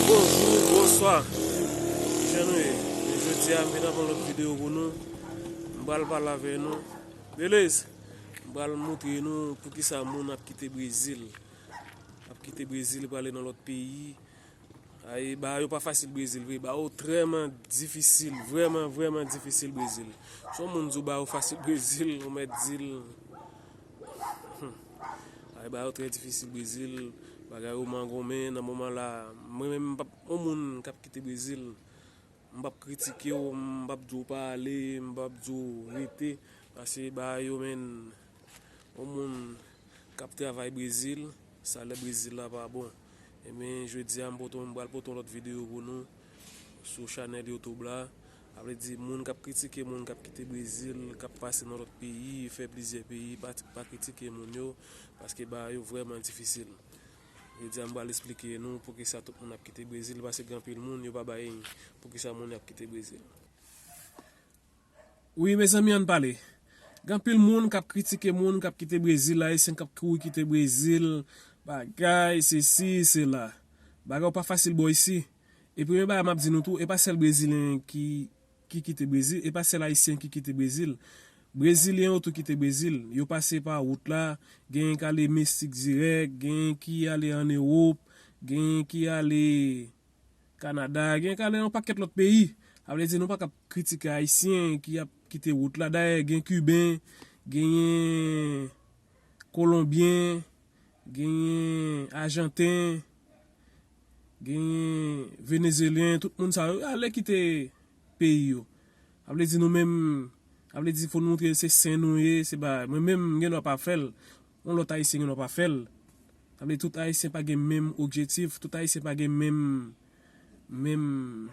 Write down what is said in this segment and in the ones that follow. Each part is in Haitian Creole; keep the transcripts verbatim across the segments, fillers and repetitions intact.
Bonjou, bonswa. Kijan nou ye? Jodi a, m vin avèk yon lòt videyo pou nou. M pral pale avè nou. Belez, m pral montre nou poukisa moun ap kite Brezil. Ap kite Brezil, prale nan lòt peyi. Ay, bagay yo pa fasil Brezil vre. Bagay yo trèman difisil, vrèman, vrèman difisil Brezil. Si yon moun di w bagay yo fasil Brezil, ou mèt di l, hmm. Ay, bagay yo trè difisil Brezil. Bagay yo mangonmen nan moman la. Mwen menm, m p ap, yon moun k ap kite Brezil, m p ap kritike w, m p ap di w pa ale, m p ap di w rete. Paske bagay yo, menn, yon moun k ap travay Brezil, salè Brezil la pa bon. Ebyen, jodi a, m pote, m pral pote yon lòt videyo pou nou sou chanèl YouTube la. Sa vle di, moun k ap kritike moun k ap kite Brezil, k ap pase nan lòt peyi, fè plizyè peyi, pa, pa kritike moun yo, paske bagay yo vrèman difisil. Jodi a, m pral esplike nou poukisa tout moun ap kite Brezil, paske gen anpil moun, yo pa bay poukisa moun yo ap kite Brezil. Wi, mezanmi, ann pale. Gen anpil moun k ap kritike moun k ap kite Brezil, Ayisyen k ap kouri kite Brezil, bagay, sesi, sela. Bagay yo pa fasil bò isi. E premye bagay m ap di nou tou, e pa sèl Brezilyen ki, ki kite Brezil, e pa sèl Ayisyen ki kite Brezil. Brezilyen yo tou kite Brezil. Yo pase pa wout la, genyen k ale Meksik dirèk, genyen ki ale ann Ewòp, genyen ki ale Kanada, gen k ale yon pakèt lòt peyi. Sa vle di nou pa ka kritike Ayisyen ki ap kite wout la. Dayè, gen Kiben, genyen Kolonbyen, genyen Ajanten, genyen Venezelyen, tout moun sa yo ale kite peyi yo. Sa vle di nou menm, sa vle di fò nou montre se sen nou ye, se bagay. Mwen menm, m gen dwa pa fè l. Yon lòt Ayisyen gen dwa pa fè l. Sa vle di tout Ayisyen pa gen menm objektif, tout Ayisyen pa gen menm, menm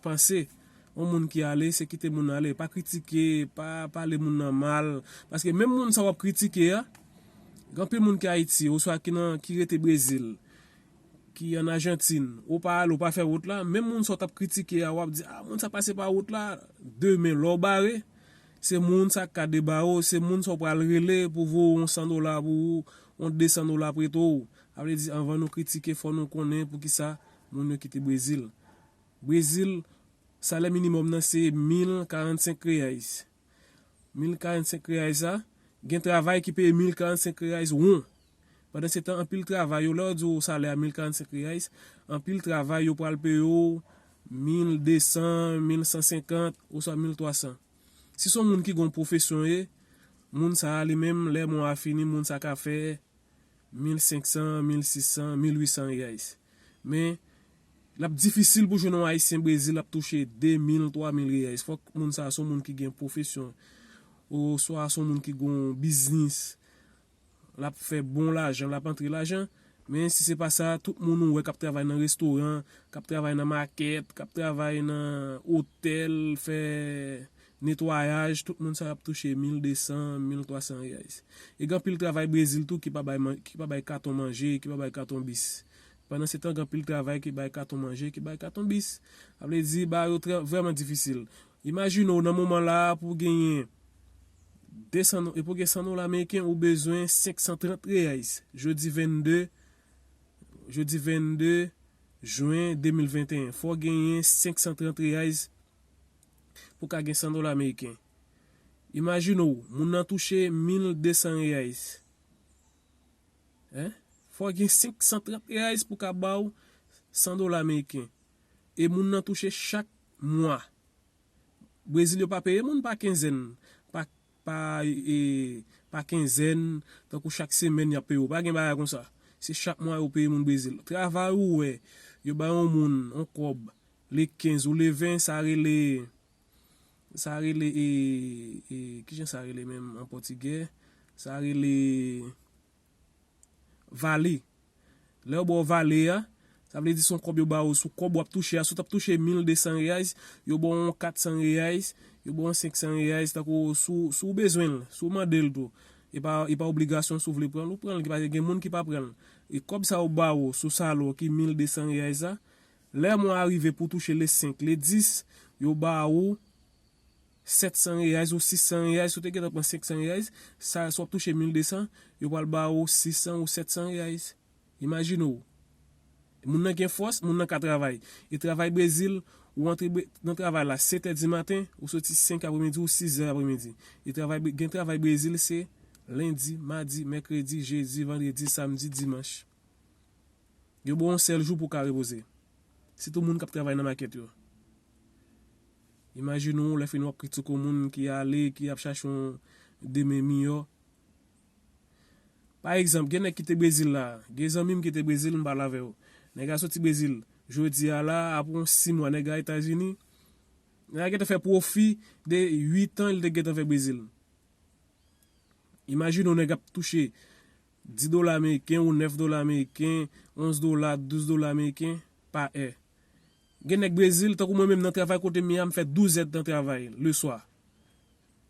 panse. Yon moun ki ale, se kite moun nan ale. Pa kritike, pa pale moun nan mal. Paske menm moun sa w ap kritike a, gen anpil moun ki Ayiti, oswa ki nan, ki rete Brezil, ki ann Ajantin, ou pa ale, ou pa fè wout la, menm moun sa w t ap kritike a, w ap di, a, moun sa pase pa wout la, demen, lè w bare, se moun sa k ka deba w, se moun sa w pral rele pou voye yon san dola pou ou, yon de san dola prete w. Sa vle di, anvan nou kritike, fò nou konnen poukisa moun yo kite Brezil. Brezil, salè minimòm nan se mil karannsenk reais. Mil karannsenk reais la, gen travay ki peye mil karannsenk reais won. Pandan se tan, anpil travay yo, lè yo di w salè a mil karannsenk reais, anpil travay yo pral peye w mil de san, mil san senkant, oswa mil twa san. Si se yon moun ki gen yon pwofesyon ye, moun sa a li menm, lè mwa a fini, moun sa ka fè mil senk san, mil sis san, mil uit san reais. Men, l ap difisil pou jwenn yon Ayisyen Brezil ap touche de mil, twa mil reais. Fòk moun sa a se yon moun ki gen pwofesyon, oswa se yon moun ki gen yon biznis. L ap fè bon lajan, l ap antre lajan. Men si se pa sa, tout moun ou wè k ap travay nan restoran, k ap travay nan makèt, k ap travay nan otèl, fè netwayaj, tout moun sa yo ap touche mil de san, mil twa san reais. E gen anpil travay Brezil tou ki pa bay man-, ki pa bay katon manje, ki pa bay katon bis. Pandan se tan, gen anpil travay ki bay katon manje, ki bay katon bis. Sa vle di, bagay yo trè, vrèman difisil. Imajine w nan moman la a pou w genyen de san, e pou w gen san dola ameriken, ou bezwen senk san trant reais. Jodi vennde, jodi vennde jen de mil venteyen. Fò w genyen senk san trant reais pou w ka gen san dola ameriken. Imajine w, moun nan touche mil de san reais. Hein? Fò w gen senk san trant reais pou w ka ba w san dola ameriken. E moun nan touche chak mwa. Brezil yo pa peye moun pa kenzèn, pa, pa, e, pa kenzèn, tankou chak semèn y ap peye w. Pa gen bagay konsa. Se chak mwa yo peye moun Brezil. Travay ou wè, yo ba yon moun yon kòb, le kenz ou le ven, sa rele, sa rele, e, e, kijan sa rele menm an pòtigè? Sa rele vale. Lè yo ba w vale a, sa vle di se yon kòb yo ba w, sou kòb w ap touche a, si w t ap touche mil de san reais, yo ba w yon kat san reais, yo ba w yon senk san reais, tankou si w, si w bezwen l, si w mande l tou. E pa, e pa obligasyon si w vle pran l, ou pran l, paske gen moun ki pa pran l. E kòb sa yo ba w sou salè w ki mil de san reais la, lè mwa a rive pou w touche le senk, le dis, yo ba w sèt san reais ou sis san reais, si w te gentan pran senk san reais, sa, si w ap touche mil de san, yo pral ba w sis san ou sèt san reais. Imajine w. Moun nan gen fòs, moun nan ka travay. E travay Brezil, ou antre Bre- nan travay la sèt è di maten, ou soti senk apremidi ou sis è apremidi. E travay Bre- gen travay Brezil se lendi, madi, mèkredi, jedi, vandredi, samdi, dimanch. Yo ba w yon sèl jou pou w ka repoze. Sitou moun k ap travay nan makèt yo. Imajine w lè fini w ap kritike yon moun ki ale, ki ap chache yon demen miyò. Pa egzanp, gen nèg ki te Brezil la. Gen zanmi m ki te Brezil, m pale avè yo. Nèg la soti Brezil. Jodi a la, apre yon sis mwa, nèg la Etazini. Nèg la gentan fè pwofi de uit an li te gentan fè Brezil. Imajine w nèg ap touche dis dola ameriken ou nèf dola ameriken, onz dola, douz dola ameriken pa è. Gen nèg Brezil, tankou mwen menm nan travay kote m ye a, m fè douz èd nan travay, leswa.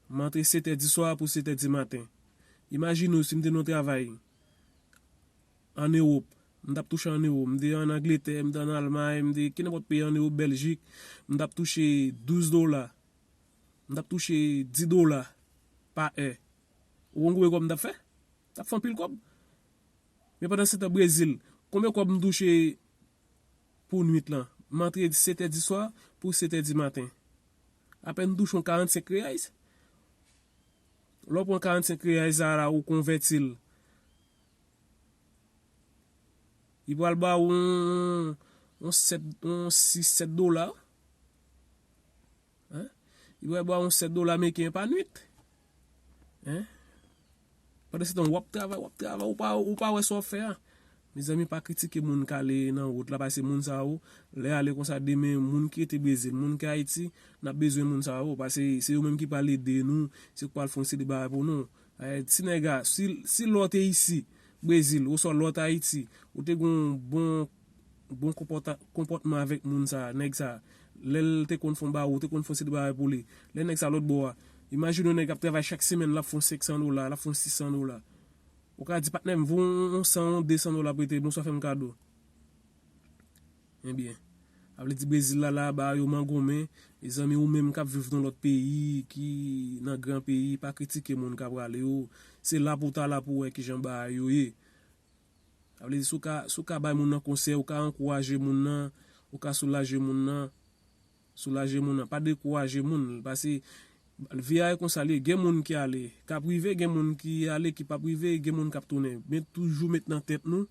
M antre sèt è di swa pou sèt è di maten. Imajine w si m te nan yon travay ann Ewòp, m t ap touche ann Ewòp, m te ann Angletè, m te ann Almay, m te kenenpòt peyi ann Ewòp, Bèljik, m t ap touche douz dola. M t ap touche dis dola pa è. Ou konn konbyen kòb m t ap fè? M t ap fè anpil kòb. Men pandan se tan, Brezil, konbyen kòb m touche pou nwit lan? M antre sèt è di swa pou sèt è di maten. Apèn m touche yon karannsenk reais. Lè w pran karannsenk reais sa la, ou konvèti l, li pral ba w yon, yon sèt, yon sis, sèt dola. Hein? Li pral ba w yon sèt dola ameriken pa nwit. Hein? Pandan se tan, w ap travay, w ap travay, ou pa, ou pa wè sa w ap fè a. Mezanmi, pa kritike moun k ale nan wout la, paske moun sa yo, lè ale konsa, demen, moun ki rete Brezil, moun ki Ayiti, n ap bezwen moun sa yo, paske se yo menm ki pral ede nou, se yo k pral fè yon seri de bagay pou nou. Eh, ti nèg la, si, si lè w te isi, Brezil, oswa lè w te Ayiti, ou te gen yon bon, bon konpòta- konpòtman avèk moun sa, nèg sa, lè l te konn fè yon bagay, ou te konn fè yon seri de bagay pou li. Lè nèg sa lòt bò a, imajine yon nèg ap travay chak semèn, l ap fè yon senk san dola, l ap fè yon sis san dola. Ou ka di, patnè m, voye yon, yon san, yon de san dola prete m, oswa fè m kado. Ebyen, sa vle di Brezil la, la, ba yo mangonmen. Mezanmi, ou menm k ap viv nan lòt peyi, ki nan gran peyi, pa kritike moun k ap rale yo. Se la pou w ta la pou w wè kijan bagay yo ye. Sa vle di, si w ka, si w ka bay moun nan konsèy, ou ka ankouraje moun nan, ou ka soulaje moun nan, soulaje moun nan, pa dekouraje moun, paske vi a e konsa l ye, gen moun ki ale, k ap rive, gen moun ki ale, ki p ap rive, gen moun k ap tounen. Men toujou met nan tèt nou,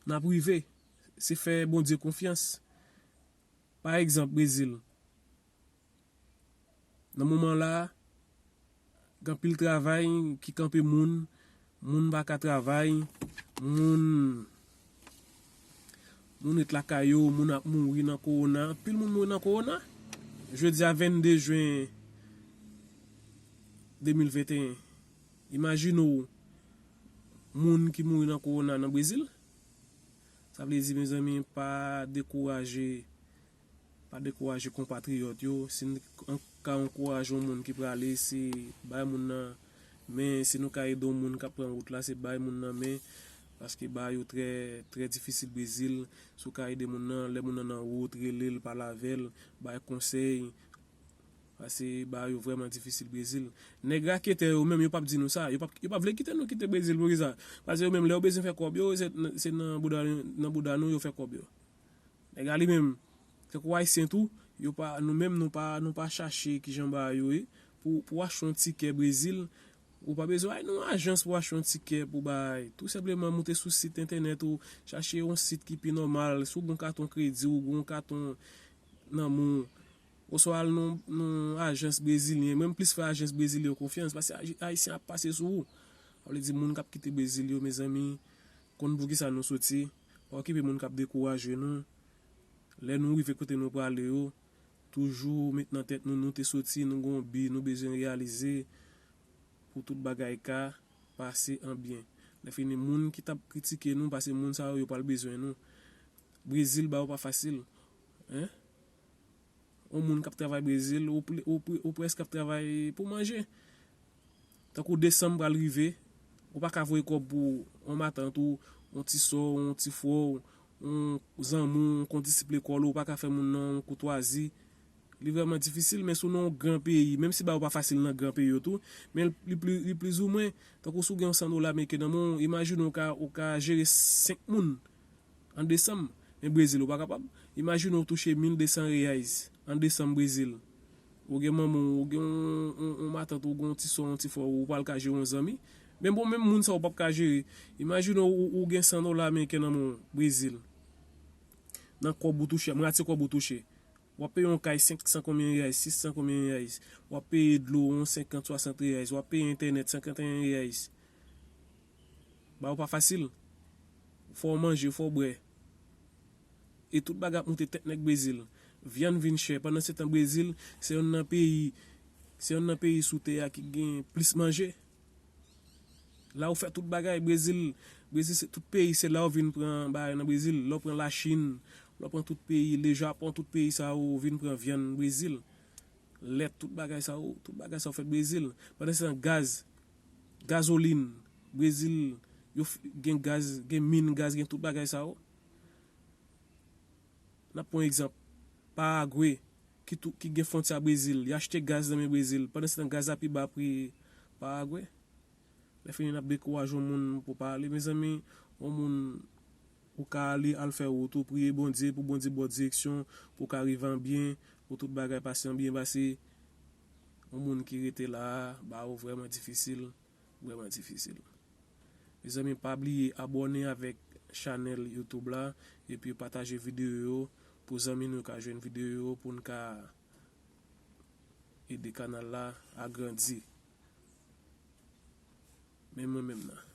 n ap rive. Se fè Bondye konfyans. Pa egzanp, Brezil. Nan moman la, gen anpil travay ki kanpe moun, moun pa ka travay, moun, moun ret lakay yo, moun ap mouri nan kowona, anpil moun mouri nan kowona. Jodi a vennde jen de mil venteyen, imajine w moun ki mouri nan kowona nan Brezil. Sa vle di, mezanmi, pa dekouraje, pa dekouraje konpatriyòt yo. Si n an- ka ankouraje yon moun ki prale, se bay moun nan men. Si nou ka ede yon moun k ap pran wout la, se bay moun nan men. Paske bagay yo trè, trè difisil Brezil. Si w ka ede moun nan, lè moun nan nan wout, rele l, pale avè l, bay konsèy. Paske bagay yo vrèman difisil Brezil. Nèg raketè yo menm, yo p ap di nou sa. Yo p ap, yo p ap vle kite nou kite Brezil poukisa? Paske yo menm, lè yo bezwen fè kòb yo, se, se nan bouda, nan bouda nou yo fè kòb yo. Nèg la li menm, tankou Ayisyen tou, yo pa, nou menm, nou pa, nou pa chache kijan bagay yo ye. Pou, pou w achte yon tikè Brezil, ou pa bezwen al nan ajans pou w achte yon tikè pou bagay. Tou senpleman, moute sou sit entènèt ou, chache yon sit ki pi nòmal. Si w gen yon katon kredi, ou gen yon katon nan men w, oswa al nan, nan ajans brezilyen. Mwen, m plis fè ajans brezilyen yo konfyans, paske Ay- Ayisyen ap pase sou ou. Sa vle di, moun k ap kite Brezil yo, mezanmi, konn poukisa nou soti. Pa okipe moun k ap dekouraje nou. Lè nou rive kote nou prale yo, toujou met nan tèt nou, nou te soti, nou gen yon bi, nou bezwen reyalize pou tout bagay ka pase an byen. Lè fini, moun ki t ap kritike nou, paske moun sa yo, yo pral bezwen nou. Brezil ba yo pa fasil. Hein? Yon moun k ap travay Brezil, ou, pl- ou, pl- ou prèske ap travay pou manje. Tankou desanm pral rive, ou pa ka voye kòb pou yon matant ou, yon ti sè w, yon ti frè w, yon zanmi w, yon kondisip lekòl ou, ou pa ka fè moun nan yon koutwazi. Li vrèman difisil, men si w nan yon gran peyi, menm si bagay yo pa fasil nan gran peyi yo tou, men li pli, li plizoumwen, tankou si w gen yon san dola ameriken nan men w, imajine w ka, ou ka jere senk moun an desanm. Men Brezil, ou pa kapab. Imajine w touche mil de san reais an desanm Brezil. Ou gen manman w, ou gen yon, yon, yon matant, ou gen yon ti sè, yon ti frè, ou pral ka jere yon zanmi. Men bon, menm moun sa ou p ap ka jere. Imajine w, ou, ou gen san dola ameriken nan men w, Brezil. Nan kòb ou touche, mwatye kòb ou touche. W ap peye yon kay senk san konbyen reais, sis san konbyen reais. W ap peye dlo yon senkant, swasant reais. W ap peye entènèt senkant e en reais. Ba ou pa fasil. Fò w manje, fò w bwè. E tout bagay ap moute tèt nèg Brezil. Vyann vin chè. Pandan se tan Brezil, se yonn nan peyi, se yonn nan peyi sou tè a ki gen plis manje. La ou fè tout bagay, Brezil, Brezil se tout peyi, se la ou vin pran bagay nan Brezil. Lè w pran Lachin, lè w pran tout peyi, le Japon, tout peyi sa yo vin pran vyann Brezil. Lèt, tout bagay sa yo, tout bagay sa yo fèt Brezil. Pandan se tan gaz, gazolin, Brezil, yo f- gen gaz, gen min gaz, gen tout bagay sa yo. N ap pran egzanp, Paragwe, ki tou, ki gen fwontyè a Brezil, y achte gaz nan men Brezil. Pandan se tan gaz la pi ba pri Paragwe. Lè fini n ap dekouraje yon moun pou pa ale. Mezanmi, yon moun ou ka ale, al fè wout ou, priye Bondye pou Bondye ba w direksyon, pou w ka rive an byen, pou tout bagay pase an byen, pase yon moun ki rete la a, ba ou vrèman difisil, vrèman difisil. Mezanmi, pa bliye abòne avèk chanèl YouTube la, epi pataje videyo yo pou zanmi nou ka jwenn videyo yo, pou n ka ede kanal la agrandi. Men mwen menm nan.